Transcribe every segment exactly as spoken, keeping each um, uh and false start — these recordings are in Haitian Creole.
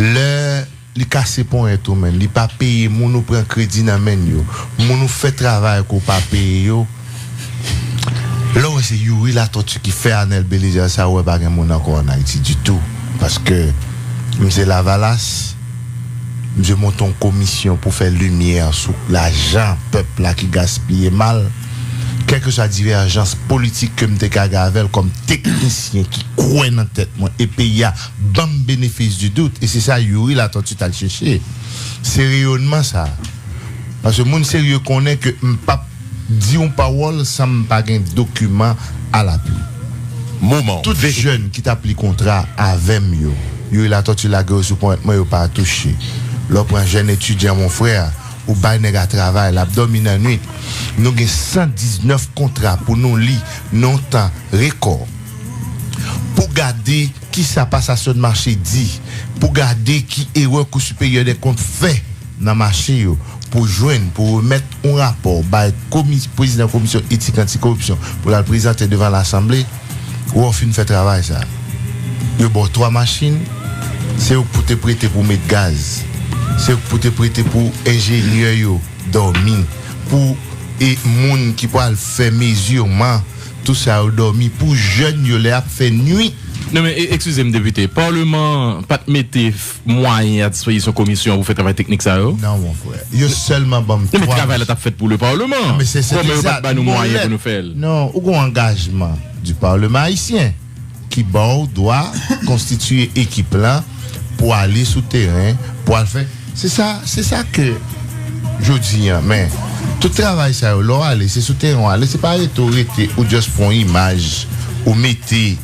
Lè li kase ponyèt ou, menn, li pa peye moun ou pran kredi nan men yo, moun ou fè travay ke w pa peye yo. Lè w wè se Youri Latortue ki fè Arnel Bélizaire sa, ou wè pa gen moun ankò ann Ayiti ditou. Paske misye Lavalas, misye monte yon komisyon pou fè limyè sou lajan pèp la ki gaspiye mal. Kèlkeswa divèjans politik ke m te ka gen avè l kòm teknisyen ki kwè nan tèt mwen e peyi a ban m benefis di dout, e se sa Youri Latortue t al chèche. Se reyonman sa. Paske moun serye konnen ke m p ap di yon pawòl san m pa gen dokiman alapui. Tout jèn ki t ap li kontra avè m yo, Youri Latortue lage yo sou ponyèt mwen, yo pa touche. Lè w pran jèn etidyan, mon frè, ou bay nèg la travay, l ap dòmi nan nwit. Nou gen san diznèf kontra pou nou li nan yon tan rekò. Pou gade kisa pasasyon de mache di, pou gade ki erè Kou Siperyè dè Kont fè nan mache yo, pou jwenn, pou remèt yon rapò bay komi-, prezidan komisyon etik antikoripsyon, pou l al prezante devan lasanble, wè w fin fè travay sa. Yo ba w twa machin, se yo k pou te prete pou met gaz, se yo k pou te prete pou enjenyè yo dòmi, pou e moun ki pral fè mezirman, tout sa yo dòmi, pou jèn yo lè y ap fè nwit. Non, men, e, eskize m, depite. Palman an pa t mete f-, mwayen a dispozisyon komisyon an pou fè travay teknik sa yo? Non, mon frè. Yo sèlman ban m twa. Non, men travay la t ap fèt pou le Parlement. Non, men se, se Kòman yo pa t ba nou mwayen pou nou fè l? Non, ou gon angajman du Parlement ayisyen ki ba w dwa konstitiye ekip lan pou ale sou teren, pou al fè. Se sa, se sa ke jodi an, men tout travay sa yo, lè w ale, se sou teren w ale, se pa rete w rete, ou just pran yon imaj, ou mete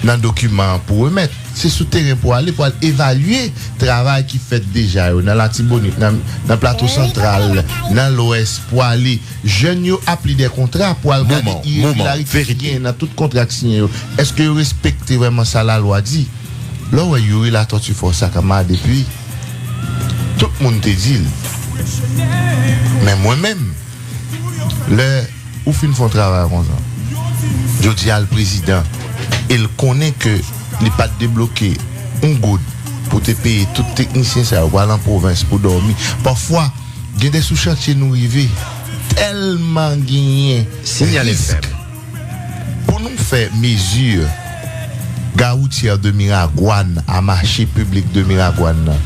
nan dokiman an pou remèt. Se sou teren pou ale, pou al evalye travay ki fèt deja yo, nan Latibonit, nan, nan Plato Santral, nan Lwès, pou ale. Jèn yo ap li dè kontra pou al gade iregilarite ki genyen nan tout kontra k siyen yo. Èske yo respekte vrèman sa lalwa di? Lè w wè Youri Latortue fè w sa, kanmarad, epi tout moun te di l. Men mwen menm, lè ou fin fè yon travay konsa, jodi a l prezidan, e l konnen ke li pa t debloke yon goud pou te peye tout teknisyen sa yo, pou al an pwovens pou dòmi. Pafwa, gen de sou chantye nou rive, tèlman genyen risk. Pou nou fè mezi Gare Routière de Miragwàn a mache piblik de Miragwàn nan,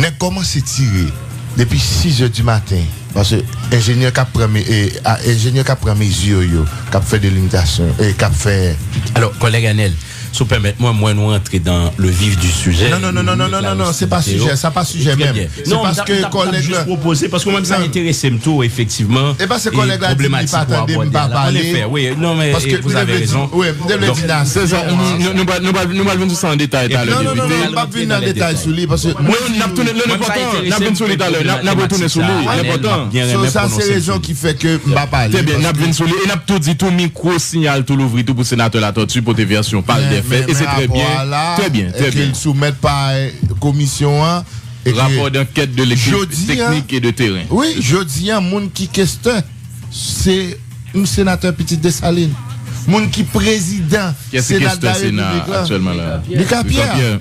nèg kòmanse tire depi sizè di maten, paske enjenyè k ap pran me-, e, a, enjenyè k ap pran mezi yo, k ap fè delimitasyon, e k ap fè. Alò, kòlèg Anèl, si w pèmèt mwen, mwen nou rantre dans le vif du sujet. Non, non, non, non, non, non, non, non, se pa sijè, sa pa sijè menm. Se paske kòlèg la jis pwopoze, paske mwen, sa enterese m tou, efektivman. E paske kòlèg la di m li pa tande m pa pale. Paske m te vle di, wi, m te vle di nasyon an. Se sa, nou, nou, nou pral, nou pral, nou pral vin sou sa an detay talè, depite. Non, non, non, non, m p ap vin nan detay sou li, paske mwen, n ap tounen, non, l enpòtan, n ap vin sou li talè, n ap, n ap retounen sou li, l enpòtan. So, sa se rezon ki fè ke m pa pale. Trè byen, n ap vin sou li, e n ap tou di tou, mikwo siyal tou louvri tou pou senatè Latortue pote vèsyon pa l dè fè, e se trè byen, trè byen, trè byen. Ke l soumèt pa komisyon an, e ke rapò d'ankèt de lekip teknik e de teren. Wi, jodi a, moun ki kestè, se yon senatè pitit Desalin. Moun ki prezidan Sena de la Repiblik la, Lucas Pierre.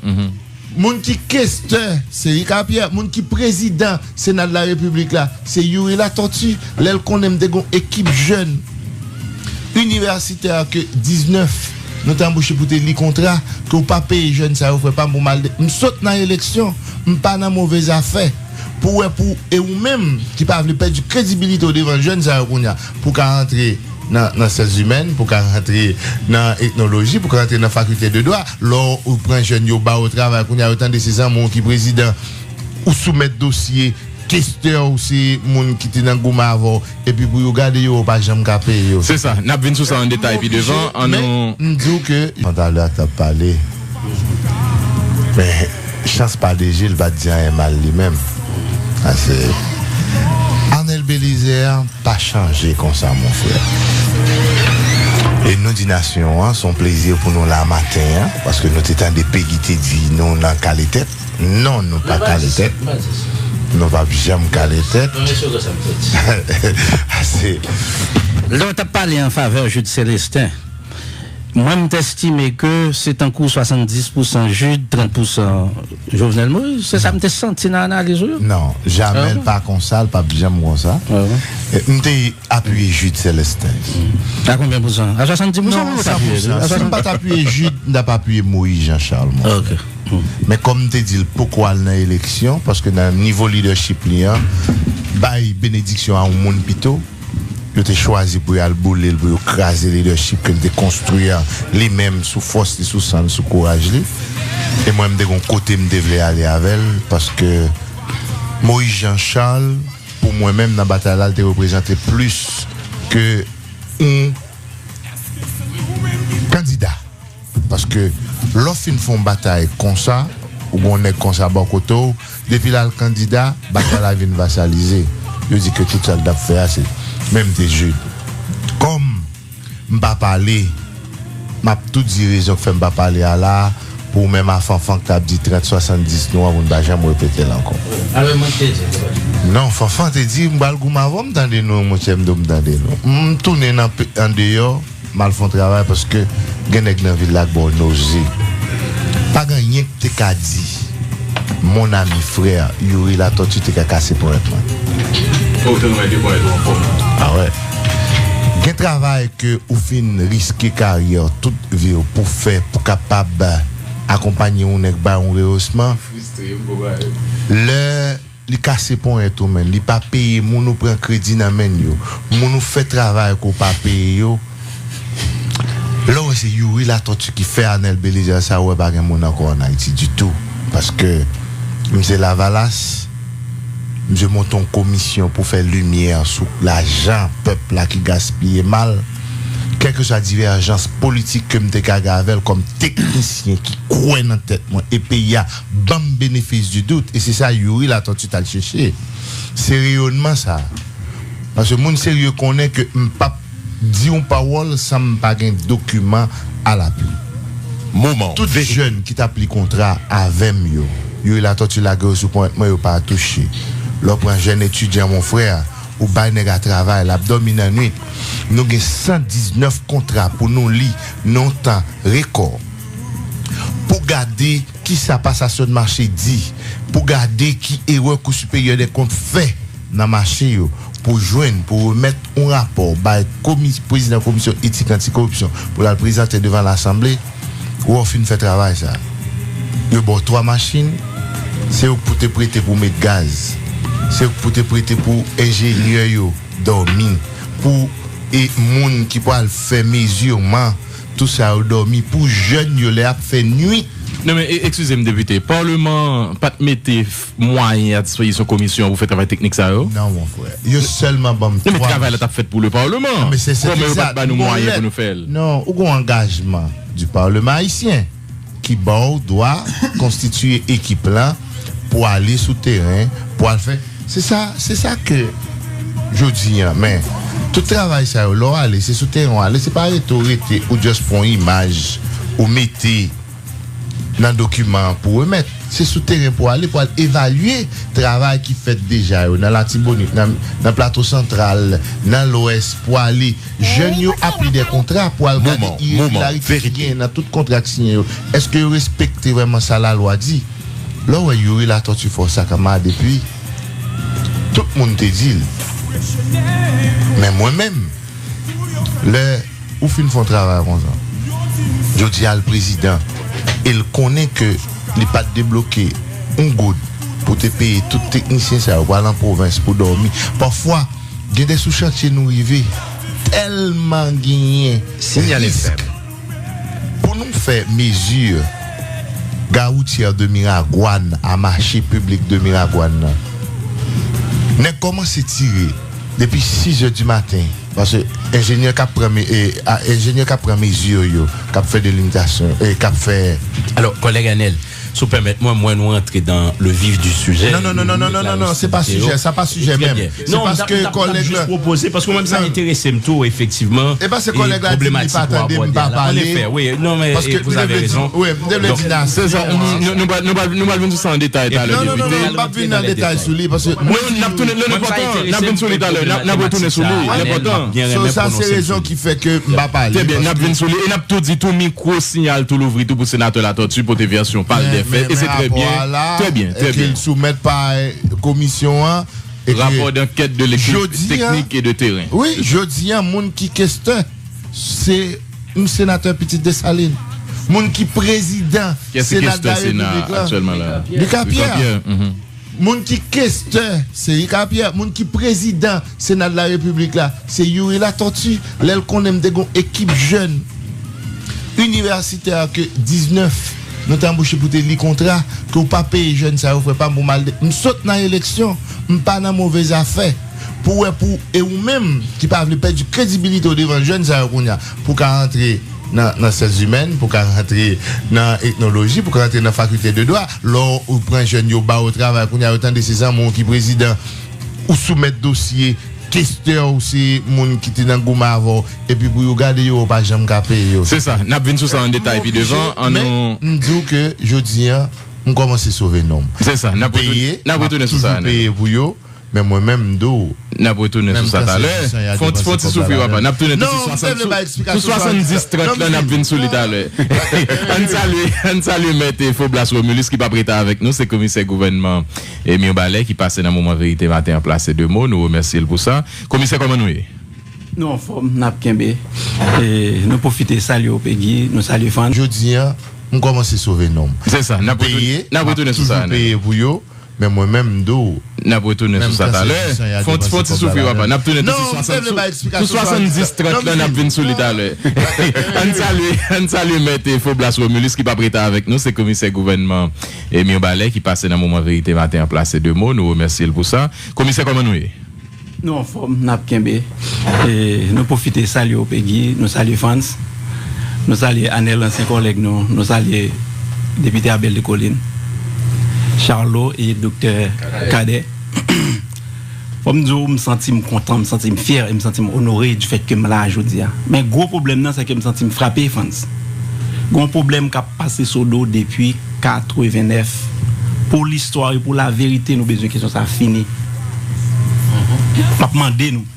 Moun ki kestè, se Lucas Pierre. Moun ki prezidan Sena de la Repiblik la, se Youri Latortue. Lè l konnen m te gon ekip jèn inivèsitè ke diznèf nou te anboche pou te li kontra, ke w pa peye jèn sa yo, frè pa m, pou m al de-, m sot nan eleksyon, m pa nan move zafè. Pou wè, pou, e ou menm ki pa vle pèdi kredibilite w devan jèn sa yo kounye a, pou ka rantre nan, nan syans imèn, pou ka rantre nan etnoloji, pou ka rantre nan fakilte de dwa, lè w pran jèn yo ba yo travay kounye a, yo tande se zanmi w ki prezidan, ou soumèt dosye, kestè w se moun ki te nan goumen avè w, epi pou yo gade yo, yo pa janm ka peye yo. Se sa, n ap vin sou sa an detay pi devan, an nou. Men, m di w ke, talè a t ap pale. Men, chans pa deje, l pa t di anyen mal li menm. Pase Arnel Belizaire pa chanje konsa, mon frè. E nou di nasyon an, se yon plezi pou nou la maten an, paske nou te tande Pegi te di nou nan kale tèt. Non, nou pa kale tèt. Nou p ap janm kale tèt. Ase. Lè w t ap pale an favè Jude Célestin, Mwen, m t estime ke se tankou swasanndis pousan Jude, trant pousan Jovenel Moïse. Se sa m te santi nan analiz ou yo. Non, jamè l pa konsa, l p ap janm konsa. E, m te apiye Jude Celestin. A konbyen pousan? A swasanndis pousan? Non, san pousan. Si m pa t apiye Jude, m t ap apiye Moïse Jean Charles, mon frè. Men kòm m te di l poko al nan eleksyon, paske nan nivo lidèchip li an, bay benediksyon a yon moun pito, yo te chwazi pou y al boule l, pou yo kraze lidèchip ke l te konstwi a, li menm, sou fòs li, sou san l, sou kouraj li. E mwen, m te gon kote m te vle ale avè l, paske Moïse Jean Charles, pou mwen menm, nan batay la, l te reprezante plis ke yon kandida. Paske lè w fin fè yon batay konsa, ou gon nèg konsa bò kote w, depi l al kandida, batay la vin vasalize. Yo di ke tout sa l t ap fè a, se menm te Jude. Kòm m pa pale, m ap tou di rezon k fè m pa pale a la, pou menm a Fanfan k t ap di trant swasanndis nou an, pou n pa janm repete l ankò. Alò, mwen te di. Non, Fanfan te di, m pral goumen avè w, m tande nou, monchè, m do m tande nou. M tounen nan pe-, andeyò, m al fè yon travay paske gen nèg nan vil la k ba w noze. Pa gen anyen k te ka di, mon ami, frè, Youri Latortue te ka kase ponyèt mwen. Ou te mete ponyèt ou anfòm. A wè. Gen travay ke ou fin riske karyè w, tout vi w pou fè, pou kapab akonpaye yon nèg bay yon reyosman. Lè li kase ponyèt ou, men li pa peye moun ou pran kredi nan men yo, moun ou fè travay ke w pa peye yo. Lè w wè se Youri Latortue ki fè Arnel Bélizaire sa, ou wè pa gen moun ankò ann Ayiti ditou. Paske misye Lavalas, misye monte yon komisyon pou fè limyè sou lajan pèp la ki gaspiye mal. Kèlkeswa divèjans politik ke m te ka gen avè l kòm teknisyen ki kwè nan tèt mwen e peyi a ban m benefis di dout, e se sa Youri Latortue t al chèche. Se reyònman sa. Paske moun serye konnen ke m p ap di yon pawòl san m pa gen dokiman alapui. Tout jèn ki t ap li kontra avè m yo, Youri Latortue lage yo sou ponyèt mwen, yo pa touche. Lè w pran jèn etidyan, mon frè, ou bay nèg a travay, l ap dòmi nan nwit. Nou gen san diznèf kontra pou nou li nan yon tan rekò. Pou gade kisa pasasyon de mache di, pou gade ki erè Kou Siperyè dè Kont fè nan mache yo, pou jwenn, pou remèt yon rapò bay komi-, prezidan komisyon etik antikoripsyon pou l al prezante devan lasanble, ou wè w fin fè travay sa. Yo ba w twa machin, se yo k pou te prete pou met gaz, se yo k pou te prete pou enjenyè yo dòmi, pou e moun ki pral fè mezirman, tout sa yo dòmi, pou jèn yo lè y ap fè nwit. Non, men, e, eskize m, depite. Paleman an pa t mete f-, mwayen a dispozisyon komisyon an pou fè travay teknik sa yo? Non, mon frè. Yo sèlman ban m twa machin. Non, men travay la t ap fèt pou le paleman. Non, men se, se egzak. Kòman yo pa t ba nou mwayen pou nou fè l? Non, ou gon angajman di paleman ayisyen ki ba w dwa konstitiye ekip lan pou ale sou teren, pou al fè. Se sa, se sa ke jodi an. Men, tout travay sa yo, lè w ale, se sou teren w ale, se pa rete w rete, ou just pran yon imaj, ou mete nan dokiman an pou remèt. Se sou teren pou ale, pou al evalye travay ki fèt deja yo, nan Latibonit, nan, nan Plato Santral, nan Lwès, pou ale. Jèn yo ap li dè kontra pou al gade iregilarite ki genyen nan tout kontra k siyen yo. Èske yo respekte vrèman sa lalwa di? Lè w wè Youri Latortue fè w sa, kanmarad, epi tout moun te di l. Men mwen menm, lè ou fin fè yon travay konsa, jodi a l prezidan, e l konnen ke li pa t debloke yon goud pou te peye tout teknisyen sa yo, pou al an pwovens, pou dòmi. Pafwa, gen de sou chantye nou rive, tèlman genyen risk. Pou nou fè mezi gare routière de Miragwàn a mache piblik de Miragwàn nan, nèg kòmanse tire depi sis è di maten, paske enjenyè k ap pran me-, e, a, enjenyè k ap pran mezi yo, k ap fè delimitasyon, e, k ap fè. Alò, kòlèg Anèl, Si w pèmèt mwen, mwen nou rantre dans le vif du sujet. Non, non, non, non, non, non, non, non, se pa sijè, sa pa sijè menm. Se paske kòlèg la. Jis pwopoze, paske mwen sa enterese m tou, efektivman. E paske kòlèg la di li pa tande m pa pale. Paske vous avez raison. Wi, m te vle di nan. Se sa, nou pral vin sou sa an detay talè, depite. Non, non, non, non, m p ap vin nan detay sou li, paske. Non, n ap tounen, non, l enpòtan, n ap vin sou li talè, n ap retounen sou li, l enpòtan. So, sa se rezon ki fè ke m pa pale. Trè byen, n ap vin sou li, e n ap tou di tou, mikwo Sinyal tou louvri tou pou senatè Latortue pote vèsyon pa l dèfè, e se trè byen, trè byen, trè byen. Soumèt pa komisyon an. Rapò dankèt de lekip teknik e de teren. Wi, jodi a, moun ki kestè, se yon senatè Pitit Desalin. Moun ki prezidan Sena de la Repiblik la. Lucas Pierre. Moun ki kestè, se Lucas Pierre. Moun ki prezidan Sena de la Repiblik la, se Youri Latortue. Lè l konnen m te gon ekip jèn inivèsitè ke diznèf nou te anboche pou te li kontra, ke w pa peye jèn sa yo, frè pa m, pou m al de, m sot nan eleksyon, m pa nan move zafè. Pou wè pou, e ou menm ki pa vle pèdi kredibilite w devan jèn sa yo kounye a, pou ka rantre nan, nan syans imèn, pou ka rantre nan etnoloji, pou ka rantre nan fakilte de dwa, lè w pran jèn yo ba w travay kounye a, yo tande se zanmi w ki prezidan, ou soumèt dosye, kestè w se moun ki te nan goumen avè w, epi pou yo gade yo, yo pa janm ka peye yo. Se sa, n ap vin sou sa an detay pi devan. An nou. M di w ke jodi a, m kòmanse sove non m. Se sa, n ap retounen sou sa. M ap toujou peye pou yo, men mwen menm, m di w. N ap retounen sou sa talè. Fon ti soufri, papa. N ap tounen tou sou swasanndis trant lan, n ap vin sou li talè. Ann salye, ann salye mèt Faublas Romulus ki p ap rete avèk nou, se komisè gouvènman Mibalè ki pase nan moman verite maten an plase de mo, nou remèsye l pou sa. Komisè, kòman nou ye? Nou anfòm, n ap kenbe. E, nou pwofite salye w, Pegi, nou salye Frantz. Jodi a, m kòmanse sove non m. Se sa, n ap retounen sou sa. Peye, m ap toujou peye pou yo, men mwen menm, m di w. N ap retounen sou sa talè. Fon ti soufri, papa. N ap tounen tou sou swasanndis trant lan, n ap vin sou li talè. Ann salye, ann salye mèt Faublas Romulus ki p ap rete avèk nou, se komisè gouvènman Mibalè ki pase nan moman verite maten an plase de mo, nou remèsye l pou sa. Komisè, kòman nou ye? Nou anfòm, n ap kenbe. E, nou pwofite salye w, Pegi, nou salye Frantz, nou salye Anèl, ansyen kòlèg nou, nou salye depite Abel Descollines, Charlot e doktè Cadet. Fò m di w, m santi m kontan, m santi m fyè, e m santi m onore du fait ke m la jodi a. Men gwo pwoblèm nan, se ke m santi m frape, Frantz. Gon pwoblèm k ap pase Sodo depi katrevennèf. Pou listwa e pou laverite, nou bezwen kesyon sa a fini. M ap mande nou.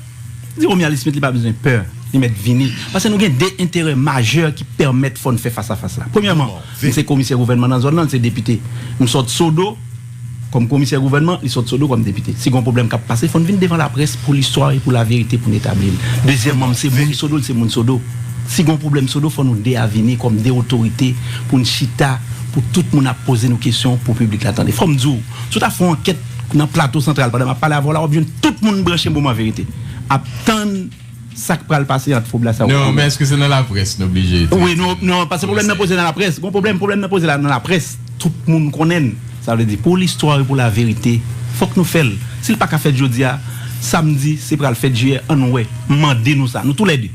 Di Romuald Smith li pa bezwen pè, li mèt vini. Paske nou gen de enterè majè ki pèmèt fò n fè fas a fas la. Premyèman, li se komisè gouvènman nan zòn nan, li se depite. M sot Sodo kòm komisè gouvènman, li sot Sodo kòm depite. Si gon pwoblèm k ap pase, fò n vin devan laprès pou listwa e pou laverite pou n etabli l. Dezyèmman, m se moun Sodo, li se moun Sodo. Si gon pwoblèm Sodo, fò nou de a vini kòm de otorite pou n chita, pou tout moun ap poze nou kesyon, pou piblik la tande. Fò m di w, si w ta fè yon ankèt nan Plato Santral, pandan m ap pale avè w la, w ap jwenn tout moun branche Moman Verite ap tann sa k pral pase ant Faublas ak Romulus. Non, men èske se nan laprès nou oblije tou? Wi, nou, non, paske pwoblèm nan poze nan laprès. Gon pwoblèm, pwoblèm nan poze la nan laprès. Tout moun konnen l. Sa vle di, pou listwa e pou laverite, fòk nou fè l. Si l pa ka fèt jodi a, samdi, se pral fèt jiyè, ann wè. M mande nou sa, nou toulède.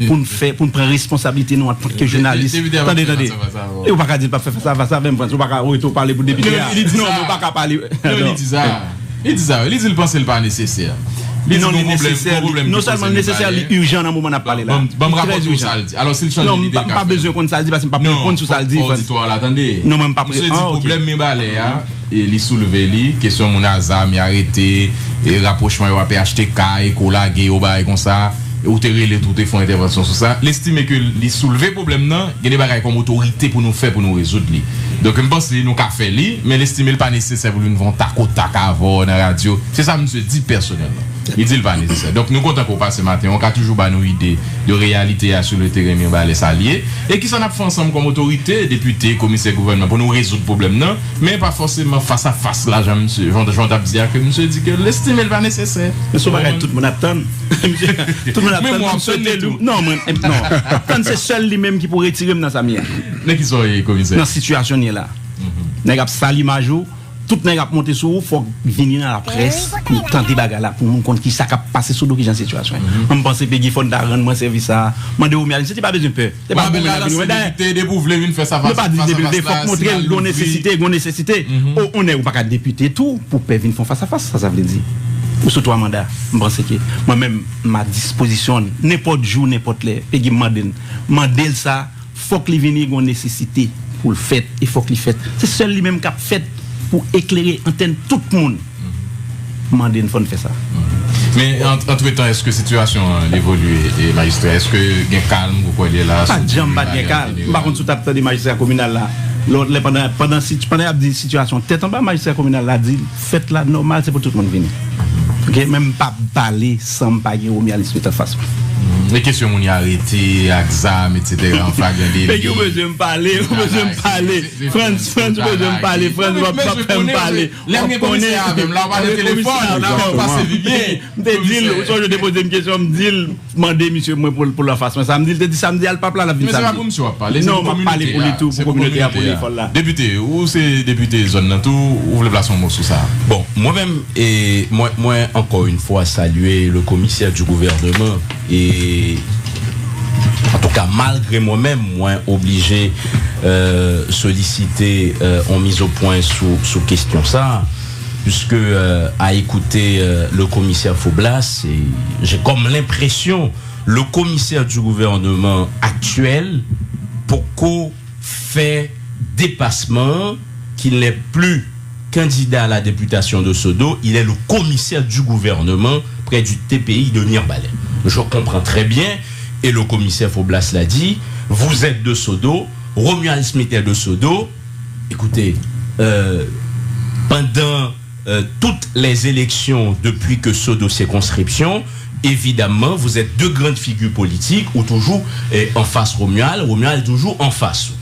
Pou n fè, pou n pran responsablite nou antanke jounalis. Tande, tande. E ou pa ka di l p ap fè fas a fas avè m, Frantz. Ou pa ka rete w pale pou depite a. Non, men ou pa ka pale. Non, li di sa. Li di sa, wi. Li di l panse l pa nesesè. Li di non, li nesesè. Non sèlman l nesesè, li ijan nan moman n ap pale la. Ban m rakonte w sa l di. Alò, si l chanje lide, l ka fè l. Non, m pa bezwen konn sa l di, paske m p ap reponn sou sa l di. Fò w di twa la, tande. Non, men m p ap reponn. Misye di pwoblèm Mibalè a, e li soulve li, kesyon moun a zam, y arete, e rapwochman yo a P H T K, e kou lage yo, bagay konsa. E ou te rele tou, ou te fè yon entèvansyon sou sa. L estime ke li soulve pwoblèm nan, gen de bagay kòm otorite pou nou fè pou nou rezoud li. Donk, m panse nou ka fè li, men l estime l pa nesesè pou l vin fè yon takotak avè w nan radyo. Se sa misye di pèsonèlman. Li di l pa nesesè. Donk, nou kontan ke w pase maten an. Ou ka toujou ba nou ide de reyalite a sou le teren, Mibalè, sa l ye. E kisa n ap fè ansanm kòm otorite, depite, komisè gouvènman, pou nou rezoud pwoblèm nan, men pa fòseman fas a fas la, jan misye, jan, jan w t ap di a, ke misye di ke l estime l pa nesesè. Men se yon bagay tout moun ap tann. Tout moun ap tann pou m swete li. Non, mwen, non. Ap tann se sèl li menm ki pou retire m nan sa m ye a. Nan kisa w ye, komisè? Nan sitiyasyon n ye la. Nèg ap sal imaj ou, Tout nèg ap monte sou ou, fòk vini nan laprès pou tande bagay la, pou moun konn kisa k ap pase sou do, kijan sitiyasyon ye. Mwen, m panse Pegi fò n ta rann mwen sèvis sa a. Mande Romuald, misye te pa bezwen pè. Se pa goumen nan vini wè dayè. Depi w vle vin fè sa fas a fas la, fòk montre l gon nesesite, gon nesesite. O, on nèg ou pa ka depite tou pou pè vin fè yon fas a fas, sa sa vle di. Ou sou twa manda. M panse ke mwen menm, m a dispozisyon nenpòt jou, nenpòt lè. Pegi m mande l. Mande l sa, fòk li vini gon nesesite pou l fèt e fòk li fèt. Se sèl li menm k ap fèt pou eklere antèn tout moun. Mande n fò n fè sa. Men antretan, èske sitiyasyon an evolye, e majistra? Èske gen kalm ou kwè li la? Pa t janm pa t gen kalm. M pa konn si w t ap tande majistra kominal la. Lòt lè pandan pandan pandan y ap di sitiyasyon tèt anba, majistra kominal la di fèt la nòmal, se pou tout moun vini. Ok, men m p ap pale san m pa gen Romuald Smith anfas mwen. E kesyon moun yo arete ak zam, etsetera, an flagran deli. Pegi, ou bezwen m pale, ou bezwen m pale. Frantz, Frantz, ou bezwen m pale. Frantz, w ap fè m pale. Lè m gen komisè avè m la, w pa nan telefòn, la w pase pi byen. M te di l, ou sonje w te poze m kesyon, m di l, mande misye mwen pou l anfas mwen sa. M di l te di samdi a l p ap la, l ap vin samdi. Men se pa pou misye w ap pale, se pou kominote a, se pou kominote a, pou lekòl la. Depite, ou se depite zòn nan tou, ou vle plase yon mo sou sa? Bon, mwen menm, e mwen, mwen ankò yon fwa salye le commissaire du gouvernement, e antouka, malgre mwen menm, mwen oblije solisite yon mizopwen sou, sou kesyon sa. Puisque, euh, à écouter euh, le commissaire Faublas, j'ai comme l'impression le commissaire du gouvernement actuel poko fè depasman, qu'il n'est plus candidat à la députation de Sodo, il est le commissaire du gouvernement près du T P I de Mirbalè. Je comprends très bien, et le commissaire Faublas l'a dit, vous êtes de Sodo, Romuald Smith est de Sodo, Écoutez, euh, pendant euh, toutes les élections depuis que Sodo circonscription, évidemment, vous êtes deux grandes figures politiques, ou toujours euh, en face Romuald, Romuald toujours en face.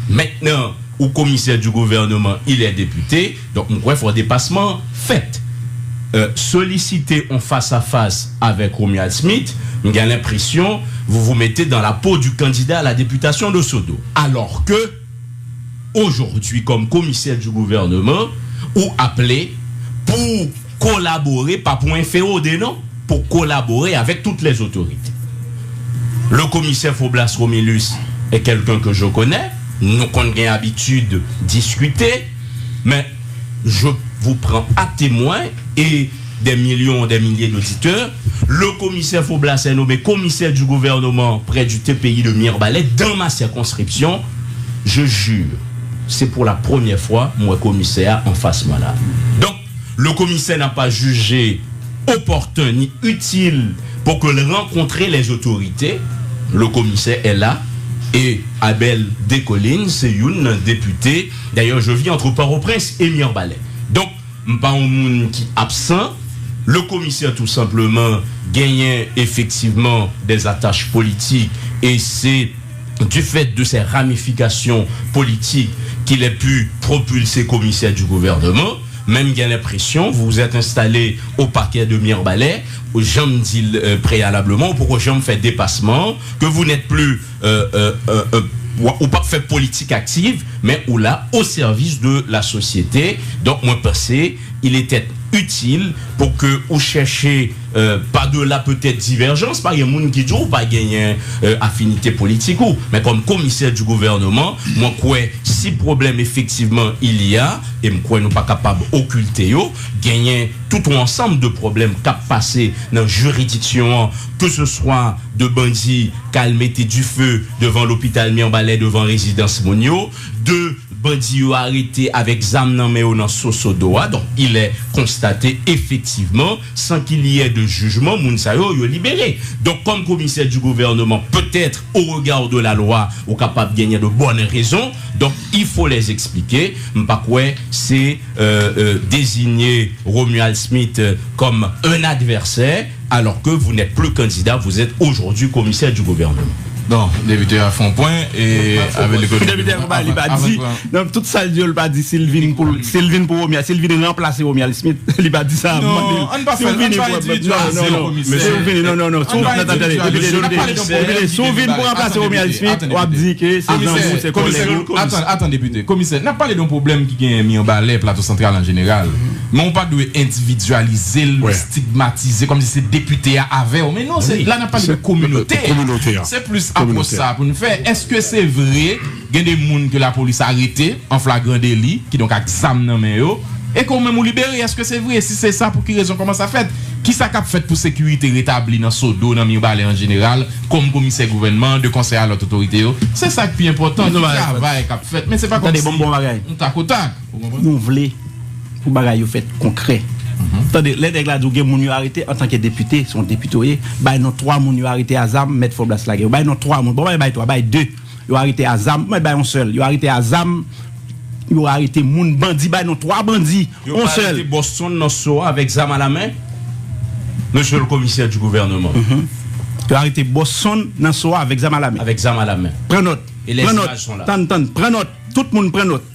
Maintenant, ou commissaire du gouvernement, il est député, donc m kwè fò depasman fèt. Euh, solliciter en face à face avec Romuald Smith, m gen l'impression vous vous mettez dans la peau du candidat à la députation de Sodo. Alors que aujourd'hui comme commissaire du gouvernement, ou aple pou kolabore, pa pou enfewode non, pou kolabore avèk tout lè otorite. Le commissaire Faublas Romilus est quelqu'un que je connais, nou konn gen abitid diskite, men je vous prends à témoin et des millions, des milliers d'auditeurs, le commissaire Faublas est nommé commissaire du gouvernement près du T P I de Mirebalais dans ma circonscription. Je jure, c'est pour la première fois m wè komisè a anfas mwen la. Donc, le commissaire n'a pas jugé opportun ni utile pour que le rencontrer les autorités. Le commissaire est là et Abel Descollines, c'est une député. D'ailleurs, je vis entre Port-au-Prince et Mirebalais. Donc, m pa yon moun ki absan. Le commissaire, tout simplement, genyen effectivement des attaches politiques et c'est du fait de ses ramifications politiques qu'il ait pu propulser commissaire du gouvernement. Men m gen lenpresyon, vous vous êtes installé au parquet de Mirebalais, jan m di l euh, préalablement, ou poko janm fè depasman, que vous n'êtes plus euh, euh, euh, euh, ou p ap fè politik aktiv, men ou la au service de la société. Donk mwen panse il était utile pour que ou chèche euh, pa delà peut-être diverjans, pa gen moun ki di w pa genyen euh, afinite politik ou, men kòm komisè du gouvernement, mwen kwè si pwoblèm efektivman il y a, e m kwè nou pa kapab okilte yo, genyen tout yon ansanm de pwoblèm k ap pase nan jiridiksyon an, ke se swa de bandi k al mete dife devan lopital Mirebalais, devan rezidans moun yo, de bandi yo arete avèk zam nan men yo nan Sosodo a. Donk, il est constaté effectivement, sans qu'il y ait de jugement, moun sa yo, yo libere. Donk, kòm komisè du gouvernement, peut-être, au regard de la loi, ou kapab genyen de bonnes raisons. Donk, il faut les expliquer. M pa kwè se euh, euh, désigner Romuald Smith euh, comme un adversaire alors que vous n'êtes plus candidat, vous êtes aujourd'hui commissaire du gouvernement. Bon, depite a fè yon pwen e avèk li. Depite a konpa li pa di, nan tout sa l di yo, li pa di si l vin pou, si l vin pou Romuald, si l vin ranplase Romuald Smith, li pa di sa. Non, ann pa fè, ann pa redui Depite a a zewo, komisè. Si w vin, non, non, non, si w vin pou ranplase Romuald Smith, w ap di ke se zanmi w, se kòlèg ou. Komisè, atann, atann, depite. Komisè, n ap pale de yon pwoblèm ki genyen Mibalè, Plato Santral an jeneral. Men w pa dwe endividyalize l, stigmatize kòmsi se depite a avè w. Men non, se, la n ap pale de kominote a. Se plis apwòch sa pou n fè. Èske se vre gen de moun ke lapolis arete an flagran deli, kidonk ak zam nan men yo, e ke w menm ou libere? Èske se vre? Si se sa, pou ki rezon? Kòman sa fèt? Kisa k ap fèt pou sekirite retabli nan Sodo, nan Mibalè an jeneral, kòm komisè gouvènman, de konsèy a lòt otorite yo? Se sa k pi enpòtan, ki travay k ap fèt. Men se pa kòmsi nou takotak. Nou vle pou bagay yo fèt konkrè. Tande, lè nèg la di w gen moun yo arete antanke depite, se yon depite w ye, bay non twa moun yo arete a zam, mèt fò blas lage yo. Bay non twa moun. Bon, bay, bay twa, bay de. Yo arete a zam, mwen bay yon sèl. Yo arete a zam, yo arete moun, bandi, bay non twa bandi, yon sèl. Yo pa arete Boston nan Sowa avèk zam a la men? Monsieur le commissaire du gouvernement. Yo arete Boston nan Sowa avèk zam a la men. Avèk zam a la men. Pran nòt. Pran nòt. Tann, tann, pran nòt. Tout moun pran nòt.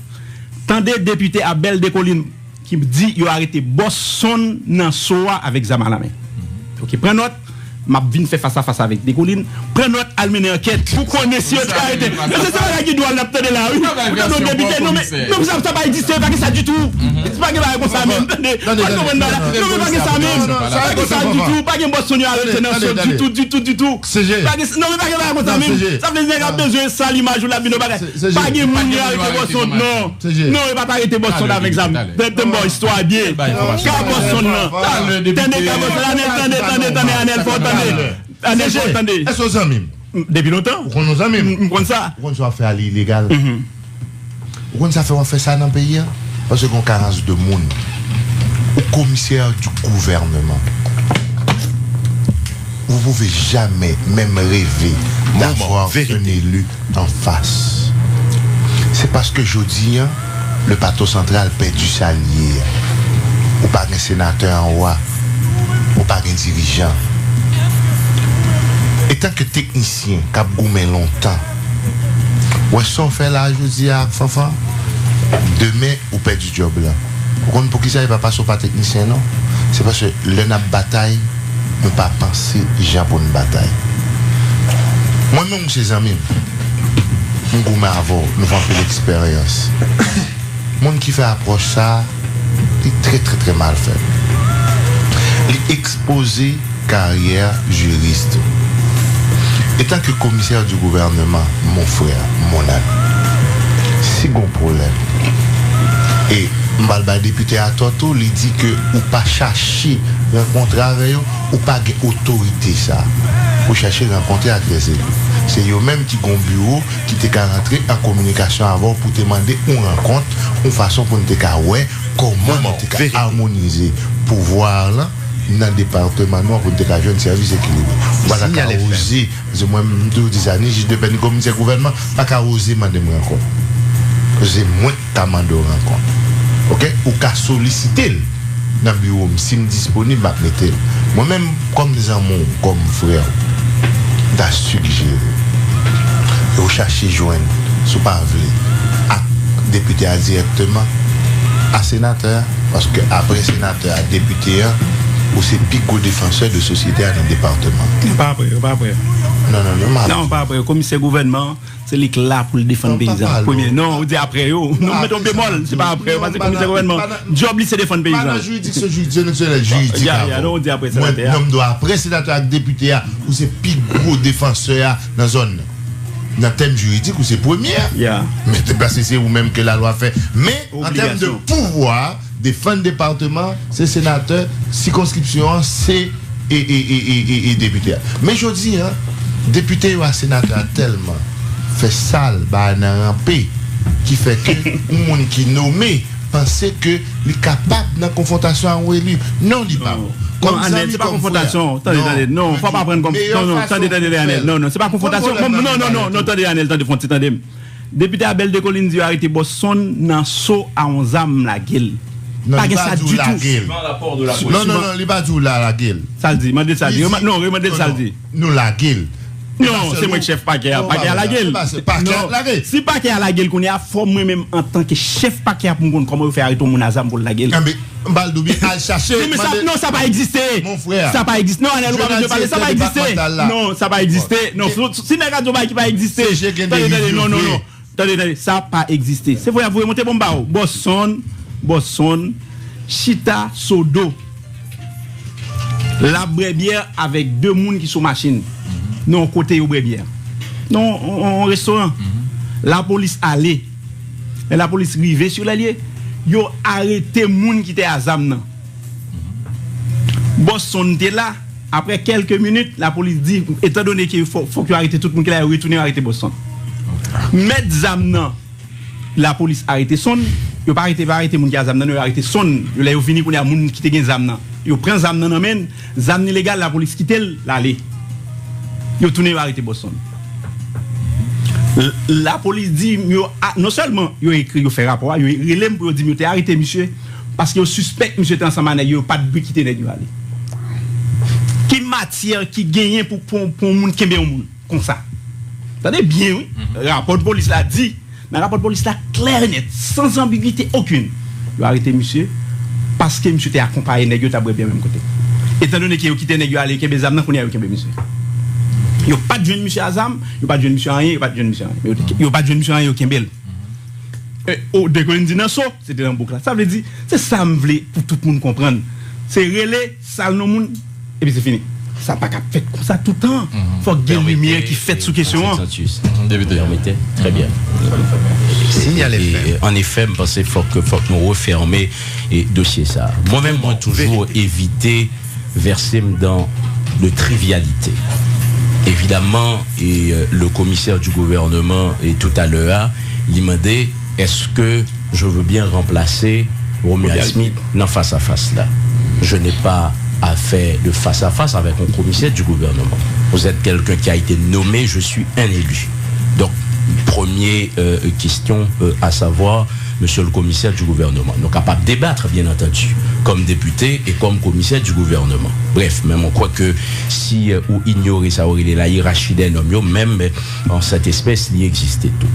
Tande depite Abel Descollines ki di yo arete Boston nan Sowa avèk zam a la men. Ok, pran nòt, m ap vin fè fas a fas avèk Descollines. Pran nòt, al mennen ankèt pou konnen si yo te arete. Men se sa bagay ki dwòl n ap tande la, wi. Ou tande yon depite, non, men, non, sa, sa pa egziste, pa gen sa ditou. Pa gen bagay konsa menm, tande. Pa gen konprann bagay la. Non, men pa gen sa menm. Pa gen sa ditou, pa gen Boston yo arete nan Sowa ditou, ditou, ditou. Pa gen, non, men pa gen bagay konsa menm. Sa vle di nèg ap bezwen sal imaj ou, l ap vin nan bagay. Pa gen moun yo arete Boston, non. Non, yo pa t arete Boston avèk zam. Tande, tande, tande istwa byen. Ka Boston nan. Tande, ka Boston, Anèl, tande, tande, tande, Anèl, fò w tande. Anèl, fò w tande. Èske w zanmi m? Depi lontan. Ou konn nou zanmi m? M konn sa. Ou konn sa w ap fè a li ilegal? Ou konn sa fè w ap fè sa nan peyi a? Paske gen yon karans de moun. Ou komisè di gouvènman. Vous pouvez jamais même rêver d'avoir un élu en face. Se paske jodi a, le Plato Santral pèdi sa l ye a. Ou pa gen senatè anwo a. Ou pa gen dirijan. Etanke teknisyen k ap goumen lontan, w wè sa w fè la jodi a ak Fanfan, demen ou pèdi djòb la. Ou konn poukisa? E pa paske w pa teknisyen, non. Se paske lè n ap batay, nou pa panse jan pou n batay. Mwen menm, ou se zanmi m. M goumen avè w, nou fè anpil eksperyans. Moun ki fè apwòch sa a, li trè, trè, trè mal fèt. Li ekspoze karyè jiris ou. Etanke komisè di gouvènman, mon frè, mon ami, si gon pwoblèm, e m pral bay depite a tò tou, li di ke ou pa chache rankontre avè yo, ou pa gen otorite sa pou chache rankontre ak lèzeli. Se yo menm ki gon biwo ki te ka rantre an kominikasyon avè w pou te mande yon rankont, yon fason pou n te ka wè kòman nou te ka amonize pouvwa a lan nan depatman nou an pou n te ka jwenn sèvis ekilibre. Ou pa ta ka oze, paske mwen, m toujou di sa, ni jij de pè, ni komisè gouvènman pa ka oze mande m rankont. Se mwen k ka mande w rankont. Oke? Ou ka solisite l nan biwo m. Si m disponib, m ap mete l. Mwen menm, kòm zanmi w, kòm frè w, m ta sijere ke w chache jwenn, si w pa vle, ak depite a dirèkteman, a senatè a. Paske apre senatè a, depite a, ou se pi gwo defansè de sosyete a nan depatman. Ou pa vre, ou pa vre. Non, non, non, m ap Non, ou pa vre. Komisè gouvènman, se li k la pou l defann peyizan. Premye, non, ou di apre yo. Non, ou mete yon bemòl, se pa apre yo, paske komisè gouvènman, djòb li se defann peyizan. Pa nan jiridiksyon, jiridiksyon, jiridik avè w. Mwen, non, m di apre senatè a. Mwen, non, m di apre senatè ak depite a, ou se pi gwo defansè a nan zòn nan. Nan tèm jiridik, ou se premye a. Men, paske se ou menm ke lalwa fè. Men, an tèm de pouvwa, defann depatman, se senatè, sikonskripsyon an, se e, e, e, e, e, e depite a. Men jodi a, depite yo a senatè a tèlman fè sal, bagay nan ranpe, ki fè ke yon moun ki nome panse ke li kapab nan konfwontasyon a yon eli. Non, li pa. Non, Anèl, se pa konfwontasyon. Tande, tande. Non, fò pa pran konfwontasyon. Non, non, tande, tande, tande, Anèl. Non, non, se pa konfwontasyon. Non, non, non, non, tande, Anèl, tande, fon ti tande m. Depite Abel Descollines di yo arete Boston nan so a yon zam, lage l. Pa gen sa ditou. Non, li pa di w lage l. Non, non, non, li pa di w la lage l. Sa l di, mande l sa l di. Non, remande l sa l di. Nou lage l. Non, se mwen k chèf pakè a. Pakè a lage l. Non, si pakè a lage l kounye a, fò mwen menm antanke chèf pakè a pou m konn kòman yo fè arete yon moun a zam pou l lage l. Enben, m ba l doubyen, al chache. Non, men sa, non, sa pa egziste. Sa pa egziste. Non, Anèl, ou pa bezwen pale. Sa pa egziste. Non, sa pa egziste. Non, si, si nèg a di yon bagay ki pa egziste. Tande, tande, non, non, non. Tande, tande, sa pa egziste. Se vre, ap voye monte, bon, m ba ou. Boston, Boston, chita, Sodo. L ap bwè byè avèk de moun ki sou machin nan yon kote yo bwè byè. Nan yon, yon, yon restoran. Lapolis ale. Lè lapolis rive sou lè l ye, yo arete moun ki te a zam nan. Boston te la. Apre kèlke minit, lapolis di, etandone ke fò, fòk yo arete tout moun ki la, yo retounen yo arete Boston. Mèt zam nan, lapolis arete Sonn, yo pa arete, pa arete moun ki a zam nan, non, yo arete Sonn. Yo, lè yo vini kounye a, moun ki te gen zam nan, yo pran zam nan nan men l, zam nan ilegal, lapolis kite l, l ale. Yo tounen, yo arete Boston. L-, lapolis di m yo, a, non sèlman yo ekri, yo fè rapò a, yo rele m pou yo di m yo te arete misye, paske yo sispèk misye te ansanm a nèg yo, yo pa t dwe kite nèg yo ale. Ki matyè ki genyen pou, pou, pou yon moun kenbe yon moun konsa? Tande byen, wi. Rapò polis la di, nan rapò polis la, klè e nèt, sans ambiguité aucune, yo arete misye paske misye te akonpaye nèg yo t ap bwè byè menm kote. Etandone ke yo kite nèg yo ale, yo kenbe zam nan, kounye a yo kenbe misye. Yo pa t jwenn misye a zam, yo pa t jwenn misye anyen, yo pa t jwenn misye anyen. Yo, yo pa t jwenn misye anyen, yo kenbe l. E, o, de ke n di nan so, se te nan bouk la. Sa vle di, se sa m vle pou tout moun konprann. Se rele, sal non moun, epi se fini. Sa pa ka fèt konsa toutan. Fòk gen limyè ki fèt sou kesyon an. Depite. Pèmete. Trè byen. Sinyal F M. E, an efè, m panse fòk, fòk nou refèmen, e, dosye sa. Mwen menm, mwen toujou evite vèse m dan de trivyalite. Evidaman, e, euh, le commissaire du gouvernement, e, toutalè a, li mande, èske je veux bien remplacer Romuald Smith nan fas a fas la? Je n'ai pas à faire de face à face avec un commissaire du gouvernement. Vous êtes quelqu'un qui a été nommé, je suis un élu. Donc, première, euh, question, euh, à savoir, monsieur le commissaire du gouvernement. Nou kapab debat, bien entendu, comme député et comme commissaire du gouvernement. Bref, men mwen kwè ke si, euh, ou inyore sa yo rele la hiérarchie des normes yo, menm, euh, an sèt espès, li egziste tou.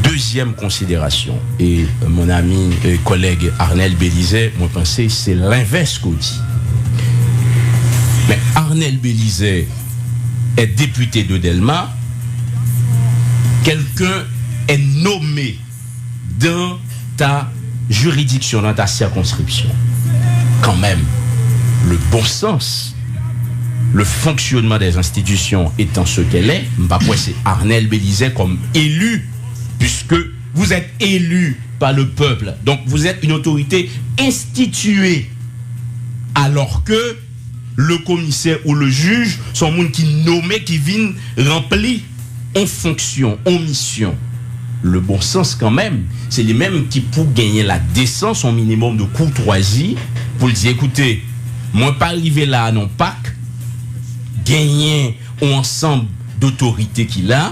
Dezyèm konsiderasyon, e, euh, mon ami, euh, kòlèg Arnel Belizaire, mwen panse se lenvès ke w di. Men Arnel Belizaire est député de Dèlma, quelqu'un est nommé dans ta juridiction, dans ta circonscription. Quand même, le bon sens, le fonctionnement des institutions étant ce qu'elle est, m pa kwè se Arnel Belizaire comme élu, puisque vous êtes élu par le peuple, donc vous êtes une autorité instituée, alors que le commissaire ou le juge se yon moun ki nome, ki vin ranpli on fonksyon, on misyon. Le bon sens kanmenm, se li menm ki pou genyen la desans, on minimòm de koutwazi, pou l di, ekoute, mwen pa rive la a nan pak, genyen on ansanm dotorite ki la,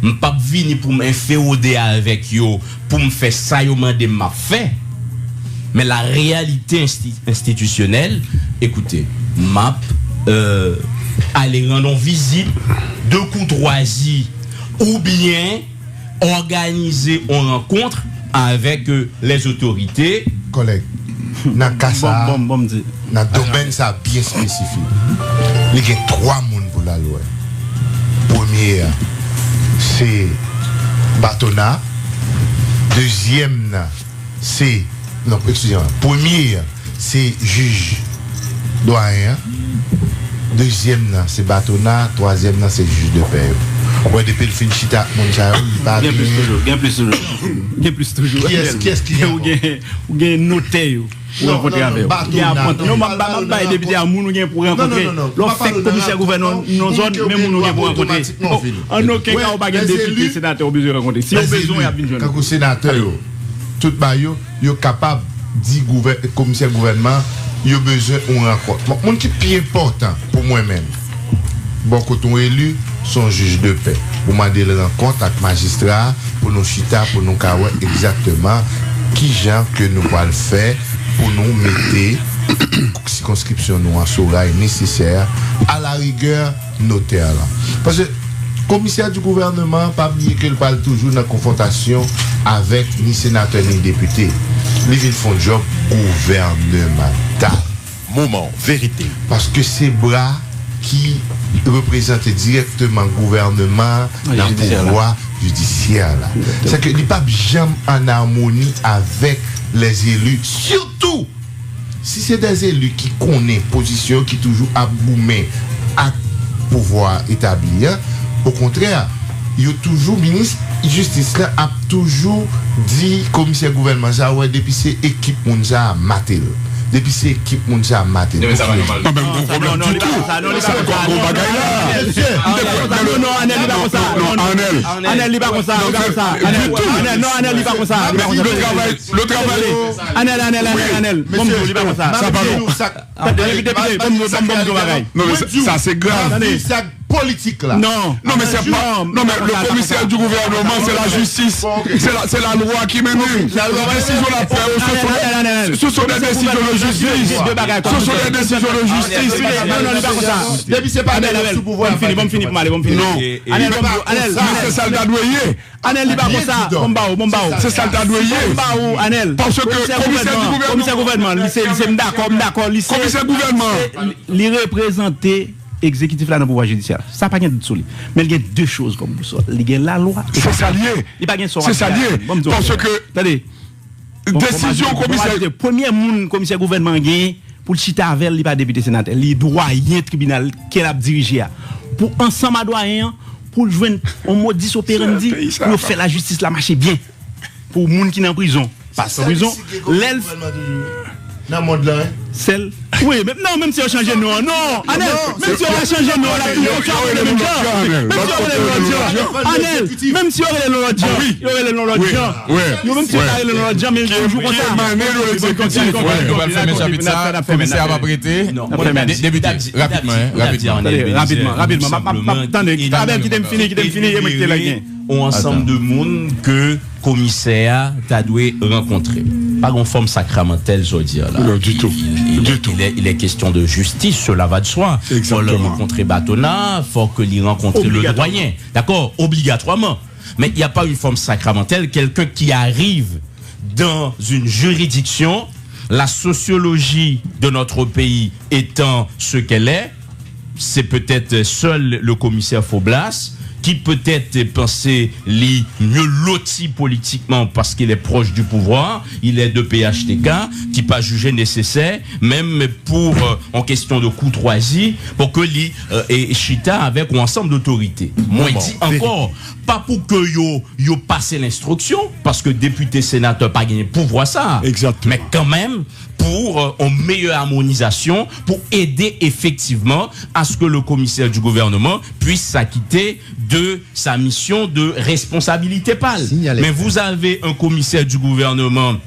m p ap vini pou m enfewode avèk yo, pou m fè sa yo mande m, m ap fè. Men la réalité insti-, institutionnelle, écoutez, m ap, euh, ale rann on vizit de courtoisie oubyen òganize on rankont avèk, euh, les autorités. Kòlèg, nan ka sa a, nan domèn sa a byen espesifik, li gen twa moun pou l al wè. Premye a, se Batona. Dezyèm nan, se, non, eskize mwen. Premye a, se jij dwayen an. Dezyèm nan, se Batona. Twazyèm nan, se jij de pè yo. Ou wè, depi l fin chita ak moun sa yo, li pa gen. Gen plis toujou, gen plis toujou. Gen plis toujou. Kiyès, kiyès ki gen ankò? Ou gen, ou gen notè yo. Ou rankontre avè yo. Ou gen apranti. Non, m ap, m ap bay depite a moun ou gen pou rankontre. Lè w fèk komisè gouvènman nan zòn, men moun ou gen pou rankontre. An okenn ka, ou pa gen depite, senatè ou bezwen rankontre. Si yo bezwen w, y ap vin jwenn ou. Kankou senatè yo, tout bagay yo, yo kapab di gouvè-, komisè gouvènman, yo bezwen yon rankont. Bon, moun ki pi enpòtan pou mwen menm, bò kote yon eli, se yon jij de pè. Ou mande l rankont ak majistra a pou nou chita, pou nou ka wè egzakteman kijan ke nou pral fè pou nou mete sikonskripsyon nou an sou ray nesesè. Alarigè, notè la. Paske komisè di gouvènman an, pa bliye ke l pral toujou nan konfwontasyon avèk ni senatè ni depite. Li vin fè yon djòb gouvènemantal. Moman verite. Paske se bra ki reprezante dirèkteman gouvènman an nan pouvwa jidisyè la. Sèke li p ap janm ann amoni avèk lèzeli, sitou si se dèzeli ki konnen pozisyon yo, ki toujou ap goumen ak pouvwa etabli an. Okontrè, yo toujou, minis jistis la ap toujou di komisè gouvènman sa a, wè, depi se ekip moun sa a, mate l. Depi se ekip moun sa a, mate l. Pou kiyès? Non, men m pa gen pwoblèm ditou. Sa pa konn bagay la. Non, non, Anèl, li pa konsa. Non, non, Anèl. Anèl, li pa konsa, li pa konsa. Anèl, non, Anèl, li pa konsa. Anèl, Anèl, Anèl, Anèl. Bon, li pa konsa. Sa pa bon. Tande, depite, depite, bon, bon, bon, bon bagay. Non, men sa, sa se grav. Tande. Politik la. Non. Non, men se pa, non, men le commissaire du gouvernement, c'est la justice. C'est la, c'est la loi qui mène. Desizyon l ap fè yo, ce sont des, ce sont des décisions de justice. Ce sont des décisions de justice. Non, non, li pa konsa. Depi se pa nèg sou pouvwa, bon, fini, bon, fini pou m ale, bon, fini. Non. Anèl, bon, Anèl, se sa l ta dwe ye. Anèl, li pa konsa, bon, m ba ou, bon, m ba ou. Se sa l ta dwe ye. Bon, m ba ou, Anèl. Paske komisè gouvènman, komisè gouvènman, li se, li se, m dakò, m dakò, li se, komisè gouvènman, li reprezante egzekitif la nan pouvwa jidisyè la. Sa pa gen dout sou li. Men l gen de choz kòm bousòl. Li gen lalwa e li pa gen sa w ap di a. Bon, m di w, tande. Desizyon komisè. Premye moun komisè gouvènman an genyen pou l chita avè l, li pa depite senatè. Li dwayen tribinal ke l ap dirije a. Pou ansanm a dwayen an, pou l jwenn yon modus operandi, pou yo fè lajistis la mache byen. Pou moun ki nan prizon, pa san prizon. Lè l nan mond lan, wi. Sèl, wi, men, non, menm si yo chanje non an, non, Anèl, menm si yo chanje non an, l ap toujou konsa, menm jan. Menm si yo rele l lòt jan, Anèl, menm si yo rele l lòt jan, yo rele l lòt jan. Yo, menm si yo ta rele l lòt jan, men l toujou konsa. Ki emane de l'exécutif. Nou pral fèmen chapit sa, komisè a p ap rete. Depite, rapidman, rapidman. Rapidman, rapidman. M ap, m ap, tande, Abèl, kite m fini, kite m fini, e mwen ki te la gen. Yon ansanm de moun ke komisè a ta dwe rankontre. Pa gen fòm sakramantèl, sa w di a la. Non, ditou. Ditou. Il est, il est question de justice, cela va de soi. Fò l rankontre Batona, fò ke li rankontre le doyen. Dakò, obligatwaman. Mais il n'y a pas une forme sacramentelle, quelqu'un qui arrive dans une juridiction, la sociologie de notre pays étant ce qu'elle est, c'est peut-être seul le commissaire Faublas qui peut-être pense li mieux loti politiquement parce qu'il est proche du pouvoir, il est de P H T K, ki pa jije nesesè, menm pou, euh, en question de courtoisie, pou ke li, euh, e chita avèk yon ansanm dotorite. Mwen di ankò, pa pou ke yo, yo pase lenstriksyon, paske depite, senatè pa genyen pouvwa sa a. Men kanmenm, pour, euh, une meilleure harmonisation, pour aider effectivement à ce que le commissaire du gouvernement puisse s'acquitter de sa mission de responsabilité pa l. Mais vous avez un commissaire du gouvernement,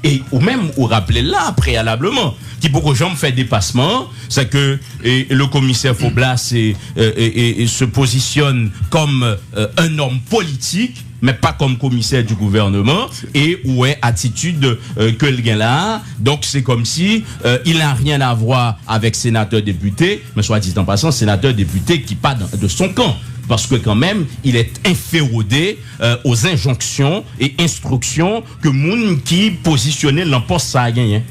e ou menm ou raple l la préalablement, ki poko janm fè depasman an, c'est que, e, le commissaire Faublas se, euh, e, e, e se posisyone kòm, euh, un homme politique, men pa kòm komisè du gouvernement, e ou wè atitid, euh, ke l gen la a. Donk, se kòmsi, euh, il n'a rien à voir avec sénateur, député, men soit dit en passant, sénateur, député ki pa dans, de son camp, paske kanmenm, il est inféodé, euh, aux injonctions et instructions ke moun ki pozisyone l nan pòs sa a genyen.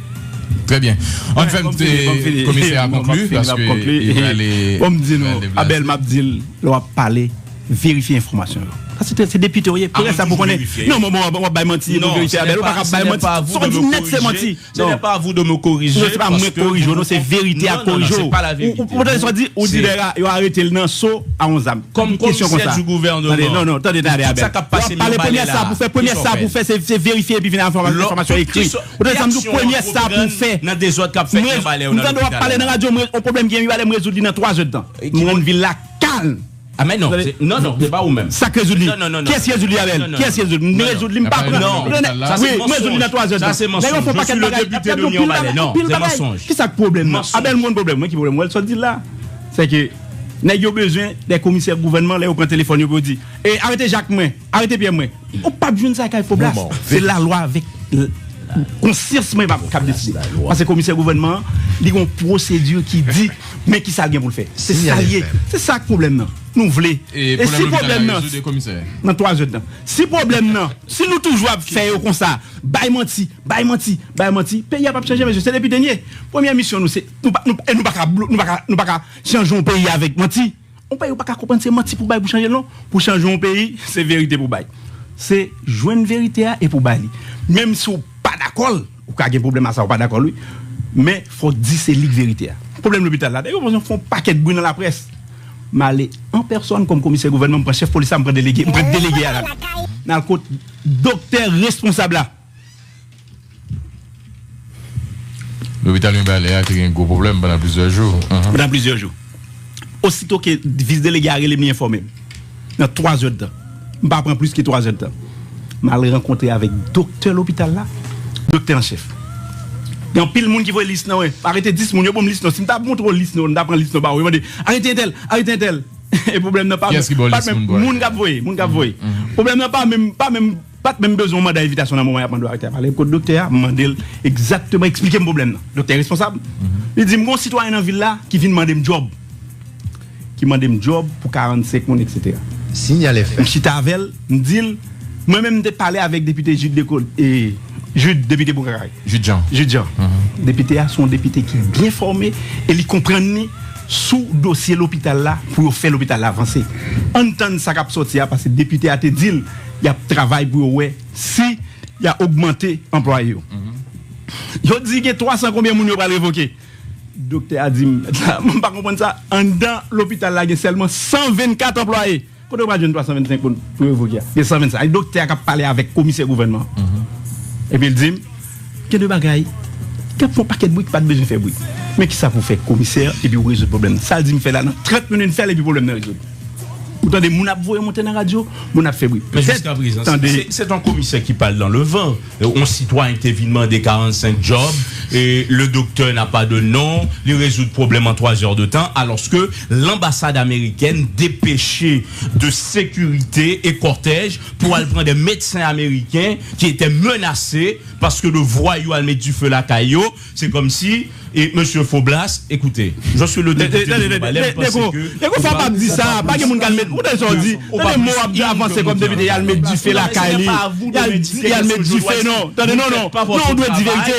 Trè byen. Ann fè komisè a konkli, paske li prale. Bon, m di nou, Abèl, m ap di l, lè w ap pale, verifye enfòmasyon yo. Sa se, se depite w ye. Pou rès sa pou konnen. Non, bon, bon, w ap bay manti, pou verifye Abèl, ou pa ka bay manti. Sa w di nèt se manti. Ce n'est pas à vous de me corriger. Non, se pa mwen k korije w, non, se verite a k korije w. Ou, ou, ou tande sa w di, ou di lè yo arete l nan so a yon zam. Kòm komisè du gouvènman. Tande, non, non, tande, tande, Abèl. Tout sa k ap pase nan palè la, pou fè premyè sa pou fè, se, se verifye epi vin ak enfòmasyon ekri. Ou tande sa m di w, premyè sa pou fè. Nan dezòd k ap fèt nan palè yo, nan lopital la. M tande w ap pale nan radyo, m re-, yon pwoblèm gen, m rezoud li nan twa zè d tan. M rann vil la kalm. Ah, men non, non, non, se pa ou menm. Sa k rezoud li? Kiyès ki rezoud li, Abèl? Kiyès ki rezoud li? M rezoud li, m pa pran. Wi, m rezoud li nan twa zè d tan. Nèg yo fè yon pakèt bagay, y ap di yon pil bagay, pil bagay. Kisa k pwoblèm nan? Abèl, m konn pwoblèm mwen, ki pwoblèm mwen, sa w di la. Se ke nèg yo bezwen de komisè gouvènman, lè yo pran telefòn yo pou yo di, "E, arete Jak mwen, arete Pyè mwen." Ou p ap jwenn sa kay Faublas. Se lalwa avèk l-, konsyans mwen k ap deside. Paske komisè gouvènman an, li gen yon pwosedi ki di, Men kisa l gen pou l fè? Se sa l ye. Se sa k pwoblèm nan. Nou vle. E si pwoblèm nan, nan twa zè tan. Si pwoblèm nan, si nou toujou ap fè yo konsa, bay manti, bay manti, bay manti, peyi a p ap chanje, mesye. Se depite n ye. Premye misyon nou, se, nou pa, nou, e nou pa ka, nou pa ka, nou pa ka chanje yon peyi avèk manti. Yon peyi ou pa ka konprann se manti pou bay pou chanje l non. Pou chanje yon peyi, se verite pou bay. Se jwenn verite a e pou bay li. Menm si w pa dakò l, ou ka gen pwoblèm a sa, ou pa dakò l, wi. Men fò w di se li k verite a. Pwoblèm lopital la, dayè, yo fè yon pakèt bri nan laprès. M ale an pèsòn kòm komisè gouvènman, m pran chèf polis la, m pran delege, m pran delege a la. N al kot doktè responsab la. Lopital Mibalè a te gen gwo pwoblèm pandan plizyè jou. Pandan plizyè jou. Osito ke vis delege a rele m, li enfòme m. Nan twa zè tan. M pa pran plis ke twa zè tan. M al rankontre avèk doktè lopital la, doktè an chèf. Gen anpil moun ki voye lis nan mwen. Arete dis moun, yo ban m lis nan. Si m ta montre w lis nan, m ta pran lis nan ba ou. Yo mande, "Arete entèl, arete entèl." E pwoblèm nan pa menm, pa menm moun k ap voye, moun k ap voye. Pwoblèm nan pa menm, pa menm, pa t menm bezwen yon manda envitasyon nan moman y ap mande w arete a. M ale kot doktè a, m mande l egzakteman, eksplike m pwoblèm nan. Doktè responsab, li di m, "Gon sitwayen nan vil la ki vin mande m djòb." Ki mande m djòb pou karannsenk moun, etsetera. Sinyal F M. M chita avè l, m di l, mwen menm m te pale avèk depite Jude Deco-, e, Jude, depite Boukaray. Jude Jean. Jude Jean. Depite a se yon depite ki byen fòme e li konprann li sou dosye lopital la pou yo fè lopital la vanse. Ann tann sa k ap sòti a, paske depite a te di l y ap travay pou yo wè si y a ogmante anplwaye yo. Yo di gen twa san konbyen moun yo pral revoke. Doktè a di m, mèt la, m pa konprann sa. Anndan lopital la gen sèlman san vennkat anplwaye. Kote yo pral jwenn twa san vennsenk moun pou revoke a? Gen san vennsenk. Ay, doktè a k ap pale avèk komisè gouvènman an. Epi l di m, gen de bagay k ap fè yon pakèt bri ki pa t bezwen fè bri. Men kisa pou w fè komisè epi w rezoud pwoblèm nan? Sa l di m fè la, nan trant minit m fè l epi pwoblèm nan rezoud. Ou tande moun ap voye monte nan radyo, moun ap fè bri. Men jiska prezan, se, se, se yon komisè ki pale nan le van. Yon sitwayen ki te vin mande karannsenk djòb, e le docteur n'a pas de nom, li rezoud pwoblèm an twa zè de tan, alòske lanbasad amerikèn depeche de sekirite e kòtèj pou al pran de medsen ameriken ki ete menase paske de vwayou al met dife lakay yo. Se kòmsi, e, mesye Faublas, écoutez, je suis le député de Mibalè, m panse ke Deko, fò w pa di sa, pa gen moun k al met, ou tande sa w di, tande mo w ap di avanse kòm depite, y al met dife lakay li, y al, y al met dife, non, tande, non, non, non, ou dwe di verite.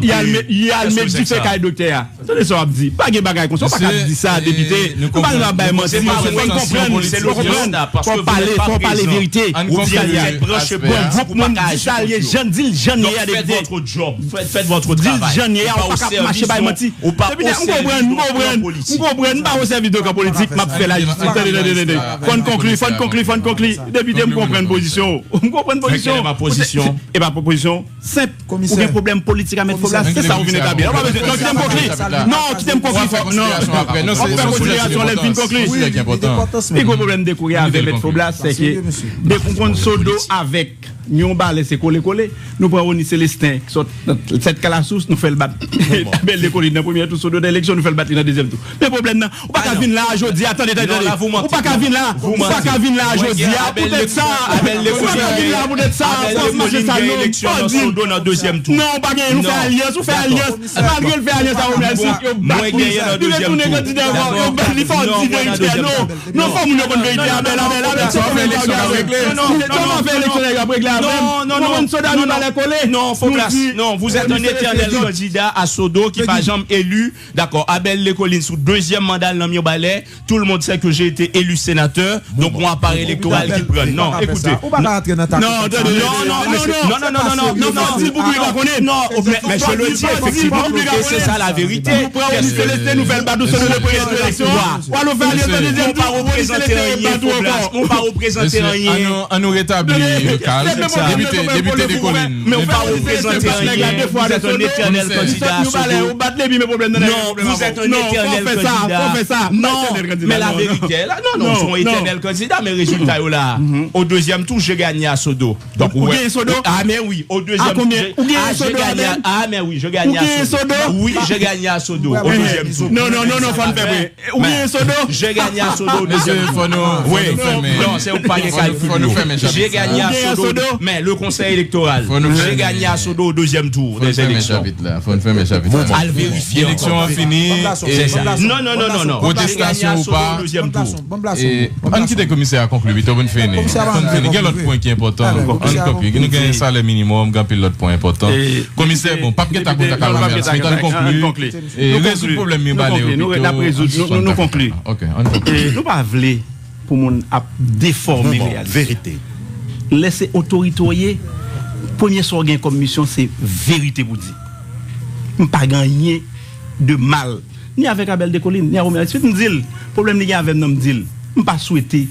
Y al met, y al met dife kay doktè a. Tande sa w ap di, pa gen bagay konsa, ou pa ka di sa, depite, nou pa ka bay manti, fò n konprann, fò n konprann, fò w pale, fò w pale verite. Bon, gwoup moun di sa l ye, jan, di l jan l ye a, depite. Di l jan l ye a, ou pa ka mache bay manti. Depite, m konprann, m konprann, m konprann, m pa o sèvis de kan politik, m ap fè lajistis. Tande, tande, tande. Fò n konkli, fò n konkli, fò n konkli. Depite, m konprann pozisyon w. M konprann pozisyon w. E pa pozisyon senp. Ou gen pwoblèm politik a Mèt Faublas, se sa ou vin etabli. Ou pa bezwen, non, kite m konkli. Non, kite m konkli. Non, w ap fè konsiderasyon lè l fin konkli. Wi, wi, wi, li te pòtan. Pi gwo pwoblèm Deko gen avè Mèt Faublas, se ke depi w konn Sodo avèk Mibalè se kole kole. Nou pran Rony Célestin, ki sot nan Sèt Kalasous, nou fè l bat Abel Descollines nan premyè tou Sodo nan eleksyon, nou fè l bat li nan dezyèm tou. Men pwoblèm nan, ou pa ka vin la a jodi a, tande, tande, tande. Ou pa ka vin la, ou pa ka vin la a jodi a poutèt sa. Ou pa ka vin la poutèt sa, fòs mache sa non, fò w di l. Non, ou pa genyen, nou fè alyans, ou fè alyans. Malgre l fè alyans a Romel Sik, yo bat li. Li retounen kandida ankò, yo bat li, fò w di verite a non. Non, fò moun yo konn verite a, Abel, Abel, Abel, se kòman yo ap regle. Se kòman fè eleksyon nèg yo ap regle avè m. Ou konprann Sodo a nou pa lè kole. Non, Faublas, non, vous êtes un éternel candidat à Sodo qui va jamais élu. D'accord, Abel Descollines sou dezyèm manda l nan Mibalè, tout le monde sait que j'ai été élu sénateur, donc on va pas rele ki pral ki pran. Non, écoutez. Ou pa ka rantre nan ta. Non, non, non, non, non, non, non, non, non, non, non, non, di l pou piblik la konnen. Non, mais, mais je le dis effectivement, et c'est ça la vérité. Nou pran Rony Célestin, nou fè l bat ou sou le premye tou eleksyon an. Ou al fè alyans nan dezyèm tou, Rony Célestin ret bat ou ankò. Ou pa reprezante anyen. Ann nou, ann nou retabli nou kal. Depite, depite Descollines. Men ou pa reprezante anyen. Vous êtes un éternel candidat à Sodo. Non, vous êtes un éternel candidat. Non, men la vérité est là. Non, non, ou se yon éternel candidat, men résultat yo la. Au deuxième tour, j'ai gagné à Sodo. Donk, ou genyen Sodo? Ah, mais oui, au deuxième tour. Ou genyen Sodo, Abel? Ah, mais oui, je gagne à Sodo. Oui, j'ai gagné à Sodo au deuxième tour. Non, non, non, non, fò n fè vre. Ou genyen Sodo? J'ai gagné à Sodo au deuxième tour. Fò nou, fò nou fèmen. Non, se ou pa gen kalkil yo. J'ai gagné à Sodo. Men le Konsèy Elektoral, Fò nou fèmen- Gagné Sodo o dezyèm tou Fò n fèmen chapit la. Fò n fèmen chapit la. Al verifye ankò. Eleksyon an fini. Ban m la son, ban m la son. Non, non, non, non, non. Pwotestasyon ou pa, ban m la son, ban m la son, ban m la son. Ann kite komisè a konkli pito pou n fini. Komisè a pa Ann fini. Gen lòt pwen ki enpòtan. Alè, komisè a konkli. Gen salè minimòm, gen anpil lòt pwen enpòtan. Komisè, bon, p ap gen ta kontak ak Ramel Smith, ann konkli. E, rezoud pwoblèm Mibalè yo pito. Nou konkli. Ok, ann konkli. Nou pa vle pou moun ap defòme reyalite. Lè se otorite w ye, premye sa w gen kòm misyon se verite pou di. M pa gen anyen de mal ni avèk Abel Descollines, ni avèk Romel Smith. M di l, pwoblèm li gen avè m nan, m di l. M pa swete